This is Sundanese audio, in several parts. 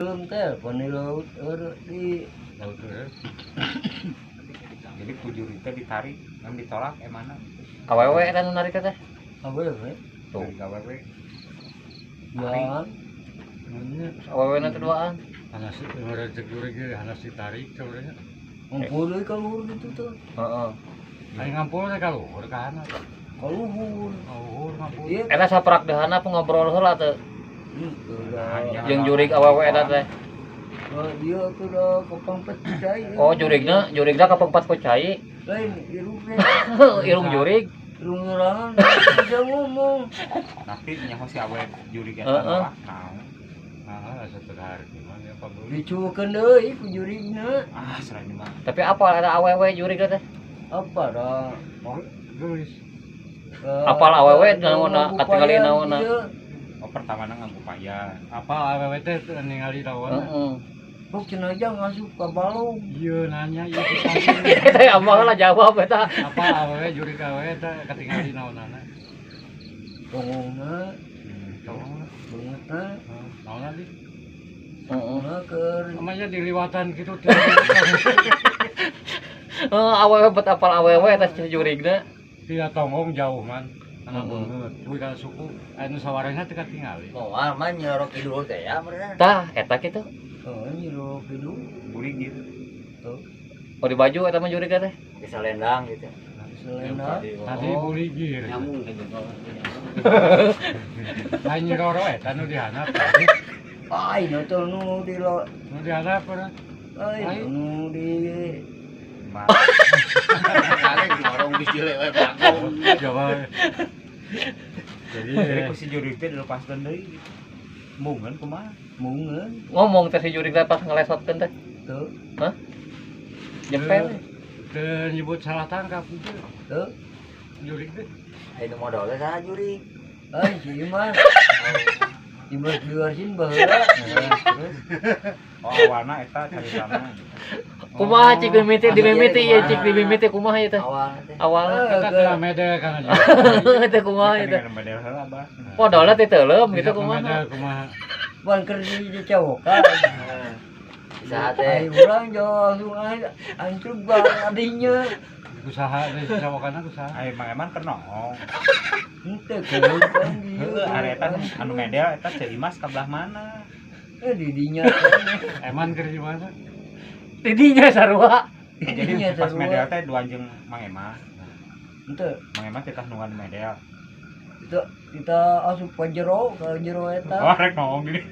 Belum telepon di laut di Laut eureun. Jadi ku jurig teh ditarik, kan ditolak emana gitu. Awewe eta nu narik teh. Awewe. Tuh. Dari awewe. Duaan. Awewe na teh duaan. Hanas rezeki jurig ge hanas ditarik sebenarnya. Ngumpul deui ka luhur gitu tuh. Heeh. Aing ngampul teh ka luhur ka handap. Ka luhur. Ka luhur ngampul. Iya. Eta saprak di handap ngobrol heula teu? Henteu. Nah, Da. Jeung jurig awewe eta teh. Oh, dia tuh udah kepangpet ku cai. Oh, jurigna, jurigna kapengpat ku cai. Lain irung teh. Irung jurig. Irung sorangan bisa ngomong. Tapi nyaho si awewe jurig eta nolak naon. Ah, asa teu harti mah ya pabeulit. Dicuekeun deui ku jurigna. Ah, selain mah. Tapi apa ada awewe jurig teh? Apa dah? Oh, geulis. Apal awewe naonna katingali naonna. Oh, pertama nganggo paya. Apa awewe teh ningali lawan? Heeh. Kok cenah aja ngasup ka balong. Ieu nanya ieu pisan. Eta abah lah jawab eta. Apa awewe jurig awewe teh katingali naonana? Tongongna, Tongongna. beungeutna, Naonna di? Heeh. na keur Namanya diliwatan gitu teh. Heeh, awewe bet apal awewe eta si jurigna. Tidak tonggong jauh man. Anak Heeh. beungeut. Kuy ka suku anu sawarehna teh katingali. Moal mah Nyi Roro Kidul teh ya bener. Tah, eta kitu. Oh, Nyi Roro Kidul. Jurig gitu. Oh, di baju eta mah jurig teh. Bisa lendang gitu. Selena. Tadi buligir. Nyambung gitu. Lain Nyi Roro eta nu dihandap tadi. Ai, nu teh nu di lo. Nu dihandap pernah. Ai, nu di Mah. Kali di warung geus dilewe bagong. Jawa. Jadi Jadi ku si jurig teh dilepaskeun deui gitu. Embungeun kumaha? Mungeun Ngomong teh si jurig teh pas ngelesotkeun teh. Teu. Hah? Jempel. Teu nyebut salah tangkap itu. Teu. Jurig teh. Aya nu modal teh saha jurig? Ai, si Imas. Imas diwarsin baheula. Terus oh, awalna eta caritana gitu. Kumaha cik mimiti di mimiti Iya, ya cik di mimiti kumaha ieu teh? Awalna teh. Awalna Eta teh mede kana teh kumaha ieu teh? Kan medel heula, Bah. Podolna teh teuleum gitu kumaha. Kumaha? Kumaha? Pan keur dicawokan. Saha Ai teh? urang jauh langsung aja hancur bang adinya. Usaha teh cawokana usaha. Ai Mang Eman keur noong. Henteu keur kan dieu. Heueuh, ari eta anu medel eta Ceu Imas ka belah mana? Eh di dinya. Eman keur di mana? Di dinya sarua. Jadi Dinya pas sarua. medel teh dua jeung Mang Eman. Henteu. Mang Eman teh nungguan medel. Kita kita asup ka jero eta. Oh, rek ngomong gini.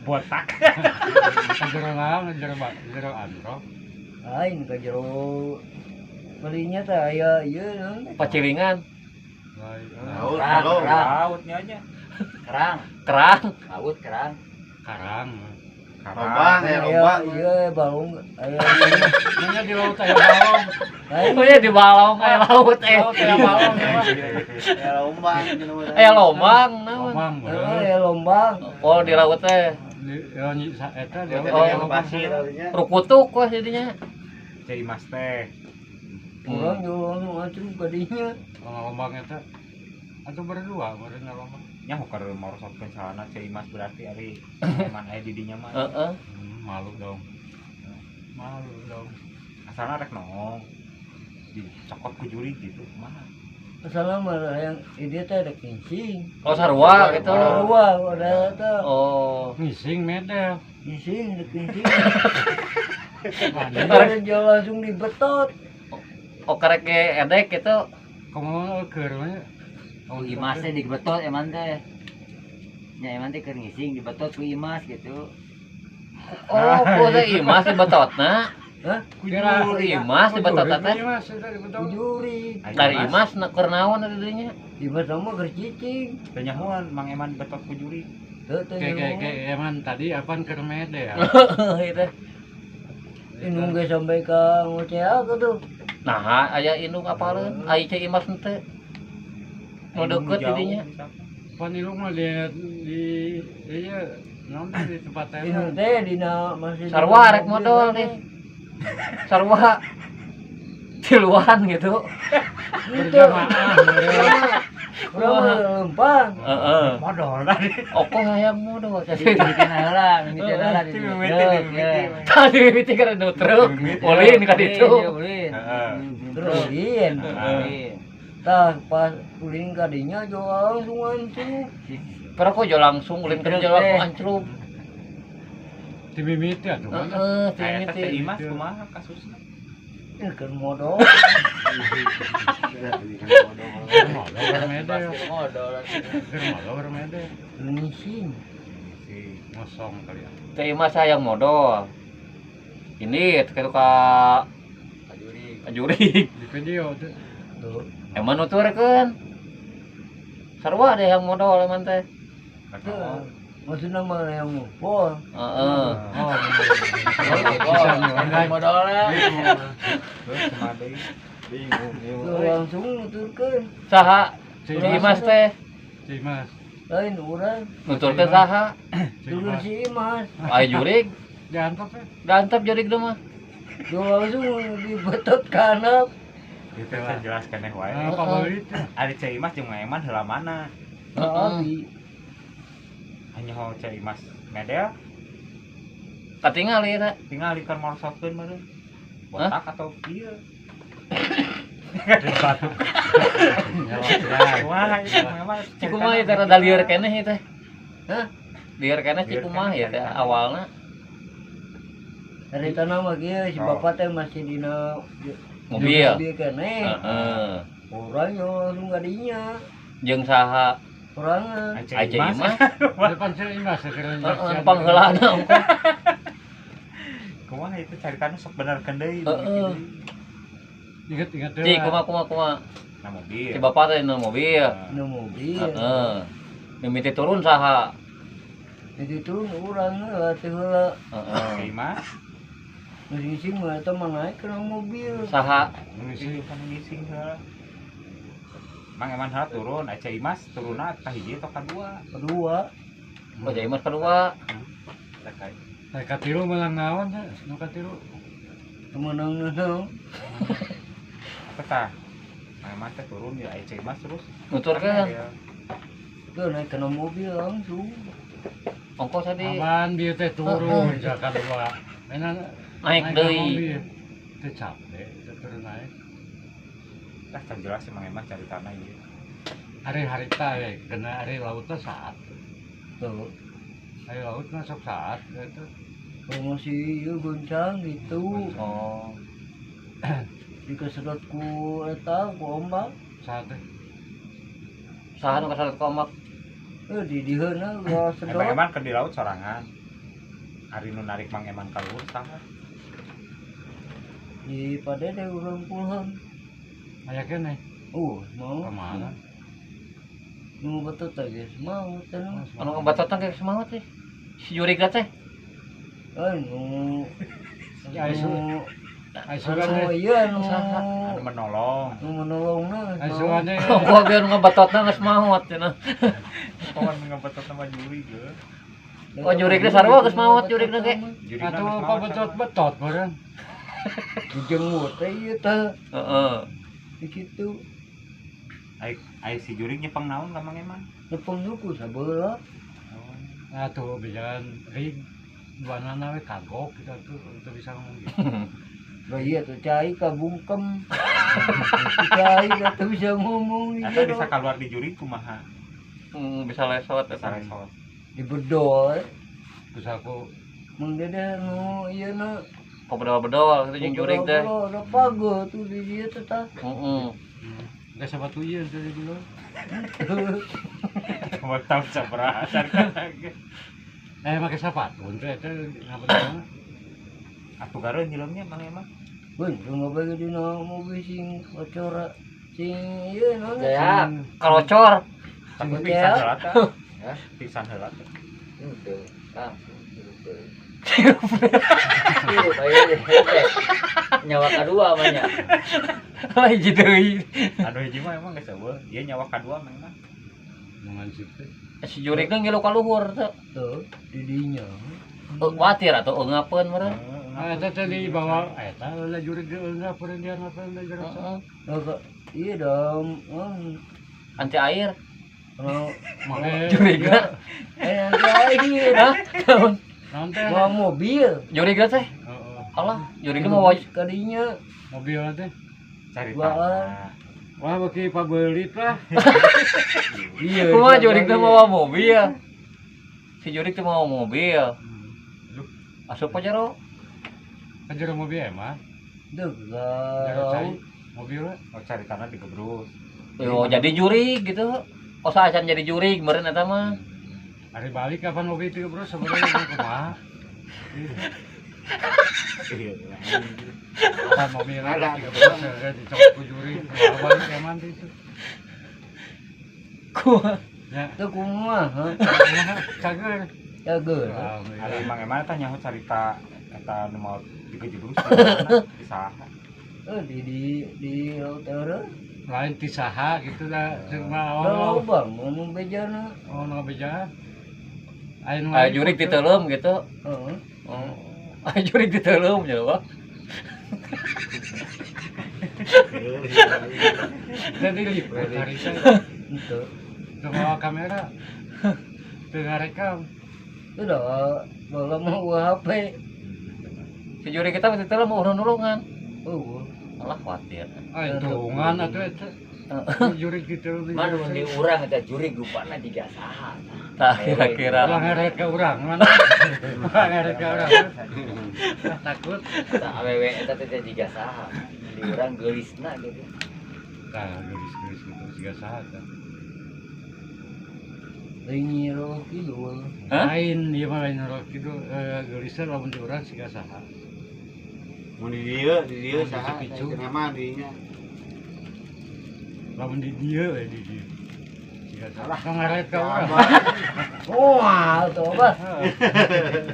Botak. Ka jero naon? Jero ba, jero andro. Lain ka jero. Belinya teh aya ieu naon teh? Pacilingan, Lain. Laut, Kerang, laut. kerang, Lautnya aja. kerang, kerang. laut kerang. Karang. Lobang ya Aya lobang. ieu balong aya. Nanya di laut aya balong. Lain Oh ya di balong aya laut eh. Laut aya balong ya mah. Ya lombang gitu mah. Aya lombang naon. Lombang. Heeh, aya lombang. Oh di laut teh. Di ya nyi eta di laut Oh. aya lombang. Pasir artinya. Rukutuk wah jadinya. Ceu Imas teh. Urang jauh langsung hancur ka dinya. Lombang eta. Atuh berdua meureun lombang. Nya keur morosotkeun salana Ceu Imas berarti ari Eman aya di dinya mah. Heeh. Malu dong. Malu dong. Asalna rek noong. Dicokot ku jurig gitu kumaha? Asalna mah yang ieu teh ada kencing. Oh sarua gitu. Sarua udah teh. Oh. Ngising medel. Ngising ada kencing. Mandi. Ada jauh langsung dibetot. Oh karek ge edek gitu. Komo keur we. Ku Imas teh dibetot eman teh. Nya eman teh keur ngising dibetot ku Imas gitu. Oh, ku teh Imas dibetotna. Hah? Ku Imas dibetotna teh. Imas eta dibetot. Ku jurig. Dari Imas na keur naon eta dinya? Imas mah keur cicing. Teu nyahoan Mang Eman betot ku jurig. Teu teu. Ke ke ke eman tadi apaan keur medel. Heeh teh. Indung ge sampai ka ngocea tuh. Nah, aya indung apaleun? Ai Ceu Imas teh. Nu deukeut di dinya. Pan indung mah di iya naon teh di tempat teh. Indung teh dina masih Sarua rek modal nih. Sarua tiluan gitu. Berjamaah meureun. Urang mah lempang. Heeh. Modal tadi. Oko hayang modal. Mimitina heula, mimitina heula di Mimiti. Tadi mimiti kana nu truk. Ulin ka ditu. Ulin. Terus ulin. Ulin. Tah pas ulin ka dinya jo langsung ancrub. Pero kok jo langsung ulin ka dinya langsung ancrub. Ti mimiti atuh. Heeh, ti Eta mimiti. teh Imas kumaha kasusna? Keur modal. Modal mede. Modal. Modal mede. Ngising. Si Ngosong kali ya. Teh Imas hayang modal. Ini teh ka jurig. Di video teh. Tuh. Emang nuturkeun. Sarua deh yang modal emang teh. Maksudna mah yang ngumpul. Heeh. Oh. Modal modalna. Terus kumaha deui? Bingung Tuh langsung nuturkeun. Saha? Si Si Imas teh Si Imas. Lain urang. nuturkeun saha? Si Turun Imas. si Imas. Aya jurig, Diantep ya. diantep jurig mah. Jo langsung dibetot kana. Itu teh jelas keneh wae. Nah, favorit teh. Ari Ceu Imas jeung Mang Eman heula mana? Abi. Hanya ho Ceu Imas medel Katingal ieu teh. tinggal di keur morosotkeun meureun. Botak atau ieu? Batu. Wah, itu Mang Eman. Cikumaha ieu teh rada lieur keneh ieu teh. Hah? Lieur keneh cikumaha ieu teh awalna. Hari tanah mah kieu si bapak teh masih dina Mobil. Mobil keneh. Heeh. Urang yo langsung ka dinya. Jeung saha? Sorangan. Ai Ceu Imas. Depan si Imas keur Heeh, pangheulana ongkoh. Kumaha itu caritana sok benerkeun deui. Heeh. Ingat-ingat Ci kumaha kumaha kumaha. Na mobil. Si bapak teh dina mobil. Dina mobil. Heeh. Mimiti turun saha? Itu turun urang heula teh heula. Heeh. Ceu Imas Ngising mah eta mah naik kana mobil. Saha? ngisi kan ngising heula. Mang Eman heula turun, ai Ceu Imas turunna ka hiji atau ka dua? Kedua. Oh, Ceu Imas kedua. Nah, katilu menang naon teh? Nu katilu. Menang naon? Apa tah? Mang Eman teh turun ya ai Ceu Imas terus. Nuturkeun. Tuh naik kana mobil langsung. Ongkoh tadi Aman bieu teh turun ja kadua. Mainan naik deui. Teh capek, teh turun naik. Tah can jelas sih Mang Eman caritana ieu. Hari harita we, kena hari lautna saat. Tuh. Hari lautna sok saat gitu. Promosi ieu goncang gitu. Oh. Dikesedot ku eta ku ombak. Saat teh. Saha nu kasedot ku ombak? Di diheuna gua sedot. Mang Eman keur di laut sorangan. Ari nu narik Mang Eman ka luhur saha? Di padede urang puluhan. Aya keneh. Mau. Ka mana? Nu betot teh geus mau teh. Anu ngebatotan geus maot teh. Si jurig teh. Anu Ai sugan teh. Ieu anu Anu menolong. Nu menolongna. Ai sugan teh. Gua ge nu ngebatotna geus maot cenah. Kawan ngebetot sama jurig ge. Oh jurig teh sarua geus maot jurigna ge. Atuh pabetot-betot meureun. Dijemur teh ieu teh. Heeh. Kitu. Ai si jurig nyepeng naon ka Mang Eman? Nyepeng suku sabeula. Atuh bejalan rig duanana we kagok kitu atuh teu bisa ngomong gitu. Bah iya tuh cai kabungkem. Cai teu bisa ngomong. Eta bisa keluar di jurig kumaha? Bisa lesot Bisa lesot. Dibedol. Terus aku Mang Dede nu ieu na Kok bedol-bedol kitu jeung jurig teh. Udah pago tuh di dieu teh tah. Heeh. Geus sabatu ieu teh dulu. Coba tahu sabaraha Make sepatu teh teh ngabedol. Atuh gareun nyilemnya Mang Eman. Weh, nu bagi dina mobil sing kocora sing ieu naon? Jaya. Kalocor. Tapi pingsan heula teh. Pingsan heula teh. Henteu, langsung hirup deui. Hirup aya nyawa kadua mah nya. Hiji deui. Anu hiji mah emang geus eueuh. Ieu nyawa kadua Mang Eman. Nu ngansip teh. Si jurigna ngilu ka luhur teh. Tuh, di dinya. Kuatir atuh eungapeun meureun. Eta teh dibawa eta lah jurig ge eungap dia ngapain da jurig. Heeh. Nah, iya dong. Anti air. Oh, Make Juriga. Anti air. Hah? Naon? Naon teh? Bawa mobil. Juriga teh. Heeh. Alah, juriga mah wajib kadinya. Mobil teh. Cari Wah. tanah. Wah, beuki pabelit lah. Iya. Kumaha jurig teh mawa mobil. Si jurig teh mawa mobil. Asup aja ro. Kan jero mobil emang. Duh, Jero cai mobil we. Oh, cari tanah di Gebrus. Yo jadi jurig gitu. Osa acan jadi jurig meureun eta mah. Hari balik kapan mobil itu bro sebenarnya kumaha? Iya. Kapan mobil ada bro sebenarnya dicopot ku jurig. Kumaha balik emang teh itu. Kumaha? Ya, Teu kumaha? kumaha cager. Cager. Alhamdulillah. Ari Mang Eman teh nyaho carita eta nu mau di Gebrus di mana? Di saha? Eh di laut eureun. Lain ti saha gitu dah cuma Kalau awal bang mun bejana. oh nu ngabejaan. Aya nu Aya jurig diteuleum gitu. Heeh. Oh. Aya jurig diteuleum nya wah. Tadi liput hari teh. Henteu. Teu mawa kamera. Teu ngarekam. Itu dah bawa mau HP. Si jurig kita mah diteuleum urang nulungan. Oh, Alah khawatir. Ah, tulungan atuh eta. Jurig gitu. Man mun di urang eta jurig rupana jiga saha. Tah kira-kira. Ulah ngeret ka urang mana? Ulah ngeret ka urang. Ah, takut. Tah awewe eta teh jiga saha. Di urang geulisna gitu. Tah geulis-geulis gitu siga saha tah. Lain Nyi Roro Kidul. Hah? Lain ieu mah lain rok kitu geulisna lamun di urang siga saha. Mun di dieu saha Picu. cenah mah dinya. Lamun di dieu we di dieu. Siga saha. Tong ngeret ka urang. Wah, tuh apa?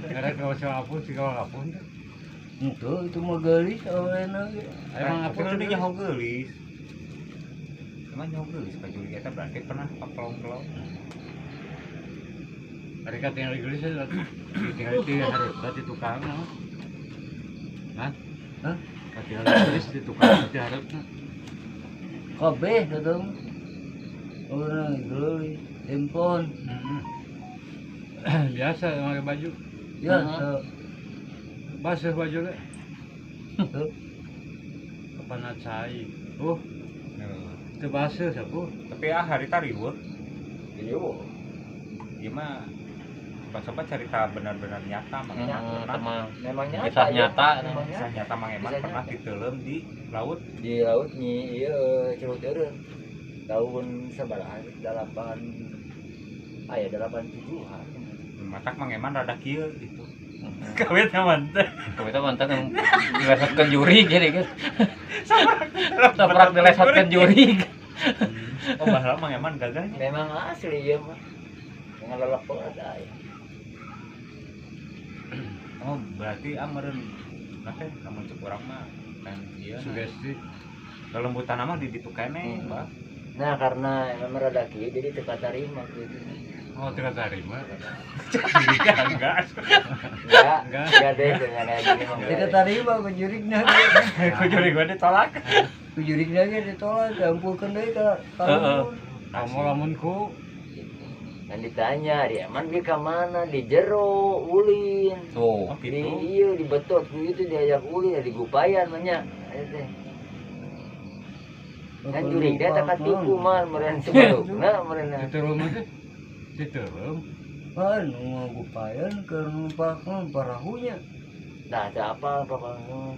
Ngeret ka si Apun siga Apun teh. Henteu itu mah geulis awena ge. Emang Tapi Apun nu nyaho geulis. Emang nyaho geulis ka jurig eta berarti pernah kapelong-pelong. Hari ka tinggal geulis tinggal di hareup di tukang. Hah? Hah? Tinggal geulis di tukang di hareupna. Kabeh datang. Urang geulis, handphone. Biasa pakai baju. Biasa. Basah baju le. Heuh. Kapan cai. Oh, teu basah sapu. Tapi ah harita riweuh. Iya. Ieu mah sobat-sobat cerita benar-benar nyata Mang Eman Heeh, pernah. teman. Memang nyata. Kisah ya. nyata. Memang Kisah nyata. nyata Mang Eman Kisah pernah nyata. diteuleum di laut. Di laut nyi ieu Curug Eureun. Tahun sabaraha 8 aya 87-an. Matak Mang Eman rada kieu gitu. Kawin sama teh. Kita mantan yang dilesatkeun jurig jadi kan. Saprak dilesatkeun jurig. Oh, baheula Mang Eman gagahnya. Memang asli ieu mah. Ngalelep aya. Oh, berarti ah meureun teh lamun cek urang mah kan ieu Sugesti. lelembutan mah di ditu keneh, Bah. Nah, karena memang rada kieu jadi teu katarima gitu. Oh, teu katarima. Jurignya enggak. Enggak, Enggak. enggak deh dengan kayak gini mah. Kita tarima ku jurigna. Ku jurig gua ditolak. Ku jurigna ge ditolak, diampurkeun deui ka Heeh. Kamu lamun ku Dan ditanya, dia Eman dia ke mana? Di jero, ulin. Tuh. Oh, Di gitu. iya dibetot ku itu diajak ulin, di gupayan mah nya. Eta teh. Kan jurigna teh katipu mah meureun sebalukna meureun. diteuleum teh. Diteuleum. Ah, nu gupayan keur numpak parahunya. Nah, teu apa pokoknya.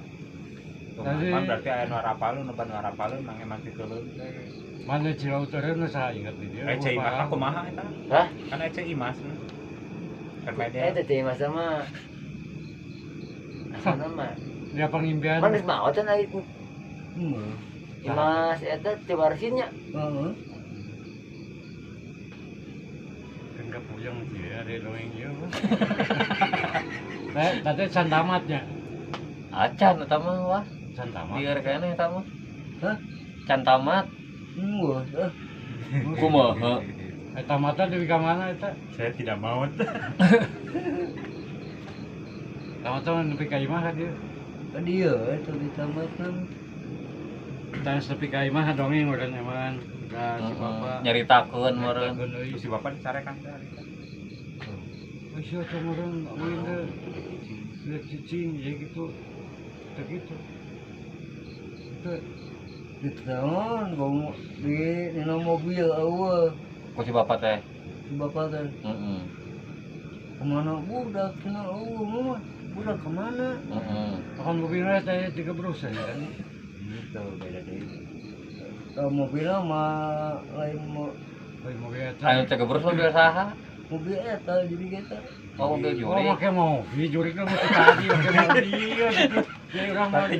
Tuh, Mang Eman berarti aya nu arapaleun, nu nu arapaleun Mang Eman diteuleum teh. Mana Cilaut eureun saha ingat di dieu. Eh, Ceu Imas mah kumaha eta? Hah? Kan Ceu Imas. Kan beda. Eta teh masa mah. Asana mah. Dia pangimpian. Man geus maot can ari Heuh. Imas eta teh warisinnya. Heeh. Kan kapuyeng sih ada dongeng ieu. Teh, tadi can tamatnya. Acan eta mah wah. Can tamat. Lieur keneh eta mah. Hah? Can tamat. Heuh. Eh, Kumaha? Eta mata di ka mana eta? Saya tidak mau. Tamat mah nepi ka imah ka dieu. Ka dieu eta ditamatna. Tah nepi ka imah dongeng urang eman. Ka si bapak. Nyaritakeun meureun. Nyaritakeun euy. Si bapak dicarekan teh hari teh. Oh, sia teh meureun euy teh. Lihat cicing ya gitu. Teu gitu. Itu Di tahun bau di dina mobil eueuh Ku si bapak teh. Si bapak teh. Heeh. Kemana budak cenah, eueuh mah budak kemana? Heeh. Akan mobilnya teh tiga berusaha ya kan. Gitu beda deui. Kalau mobilnya mah lain Lain mobil eta. Anu teh gebrus mobil saha? Mobil eta jadi kita. Oh, mobil Oh, jurik. make mobil jurik mah tadi make mobil gitu. Jadi urang mah Berarti